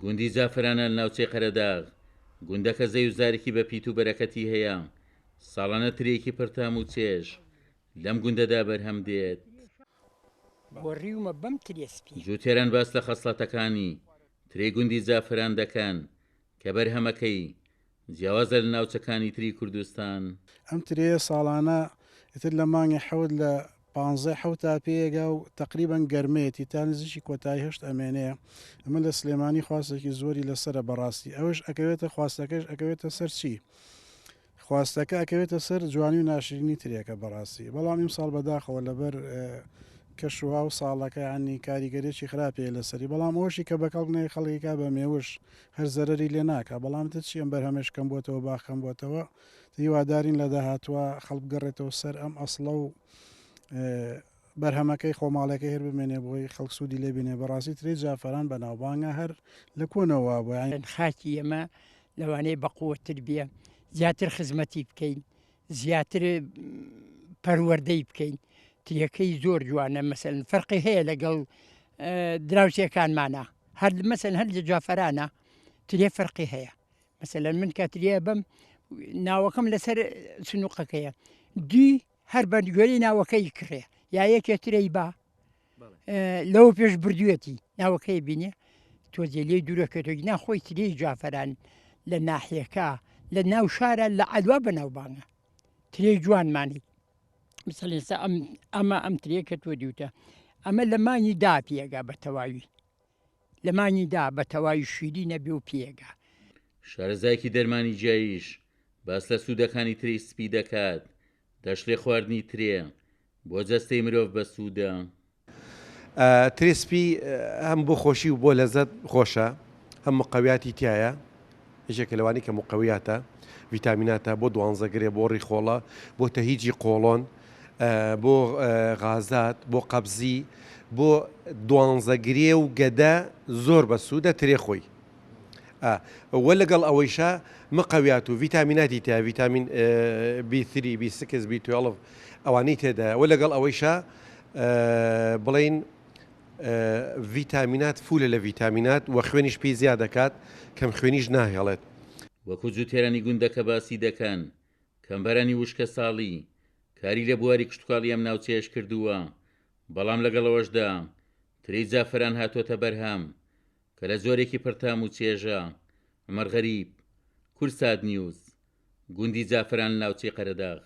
گوندی جافەرانە لە ناوچەی قەرەداغ، گوندەکە زەویوزارێکی بە پیت و بەرەکەتی هەیە، ساڵانە ترێیەکی پڕ تام و چێژ لەم گوندەدا بەرهەم دێت. گۆڕیومە بەم ترێ سپییە. جوتیاران باس لە خەسڵەتەکانی ترێی گوندی جافەران دەکەن کە بەرهەمەکەی جیاوازە لە ناوچەکانی تری کوردستان. ئەم ترێیە ساڵانە ئیتر لە مانگی حەوت لە پانزەی حەوتا پێیەگا و تەقریبەن گەرمەیەتی تا نزیکی کۆتایی هەشت ئەمێنێ ئەمە لە سلێمانی خواستێکی زۆری لەسەرە بەڕاستی ئەوش ئەکەوێتە خواستەکەش ئەکەوێتە سەر چی خواستەکە ئەکەوێتە سەر جوانی و ناشرینی ترێکە بەڕاستی بەڵام ئیمساڵ بەداخەوە لەبەر کەشوها و ساڵەکە ینی کاریگەرێکی خراپەیە لەسەری بەڵام ئەوشی کە بەکەڵک نەیە خەڵکیکا بە مێوش هەر زەرەری لێ ناکا بەڵام تر چی ئەم بەرهەمەش کەم بۆتەوە باخ کەم بۆتەوە هیوادارین لە داهاتوە خەڵک بگەڕێتەوە سەر ئەم ئەسڵە و بەرهەمەکەی خۆماڵەکەی هەر بمێنێ بۆی خەڵک سوودی لێ بینێ بەڕاستی ترێی جافەران بەناوبانگە هەر لە کۆنەوە وابوو یانی. خاکی ئێمە لەوانەیە بەقوەتتر بێ زیاتر خزمەتی بکەین زیاتر پەروەردەی بکەین ترێکەی زۆر جوانە مەسەن فەرقی هەیە لەگەڵ دراوسێکانمانە هەر مەسەن هەر لە جافەرانە ترێ فەرقی هەیە مەسەلەن من کە ترێ بم ناوەکەم لەسەر سنووقەکەیە دی هەر بە گوێرەی ناوەکەی کڕێ یا یەکێ ترەی با لەوە پێش بردوێتی ناوەکەی بینێ تۆزێ لێی دوورەکەێتەوە نا خۆی ترێی جافەران لە ناحیەکە لە ناو شارە لە عەلوا بەناوبانگە ترێی جوانمانی مثل ئێستا ئەم ئەمە ئەم ترێ کە تۆ دیوتە ئەمە لە مانگی دا پێگا بە تەواوی لە مانگی دا بە تەواوی شیری نەبێ و پێگا. شارەزایەکی دەرمانی گیاییش باس لە سوودەکانی ترێی سپی دەکات، دەشلێ خواردنی ترێ بۆ جەستەی مرۆڤ بەسوودە. ترێ سپی هەم بۆ خۆشی و بۆ لەزەت خۆشە، هەم مقەویاتی تیایە، یەکێکە لەوانەی کە مقەویاتە، ڤیتامیناتە، بۆ دوانزەگرێ، بۆ ڕیخۆڵە، بۆ تەهیجی قۆڵۆن، بۆ غازات، بۆ قەبزی، بۆ دوانزەگرێ و گەدە زۆر بەسوودە ترێ خۆی. وە لەگەڵ ئەوەیشا مقەویات و ڤیتامیناتی تیایە، ڤیتامین بی ثری، بی سکس، بی توێڵڤ ئەوانەی تێدایە، وە لەگەڵ ئەوەیشا بڵێین ڤیتامینات فولە لە ڤیتامینات وە خوێنیش پێی زیاد دەکات، کەم خوێنیش ناهێڵێت. وەکو جوتیارانی گوندەکە باسی دەکەن، کەمبارانی وشکەساڵی کاری لە بواری کشتوکاڵی ئەم ناوچەیەش کردووە، بەڵام لەگەڵ ئەوەشدا ترێی جافەران هاتۆتە بەرهەم کە لە جۆرێکی پڕ تام و چێژە. عومەر غەریب، کوردسات نیوز، گوندی جافەران لە ناوچەی قەرەداغ.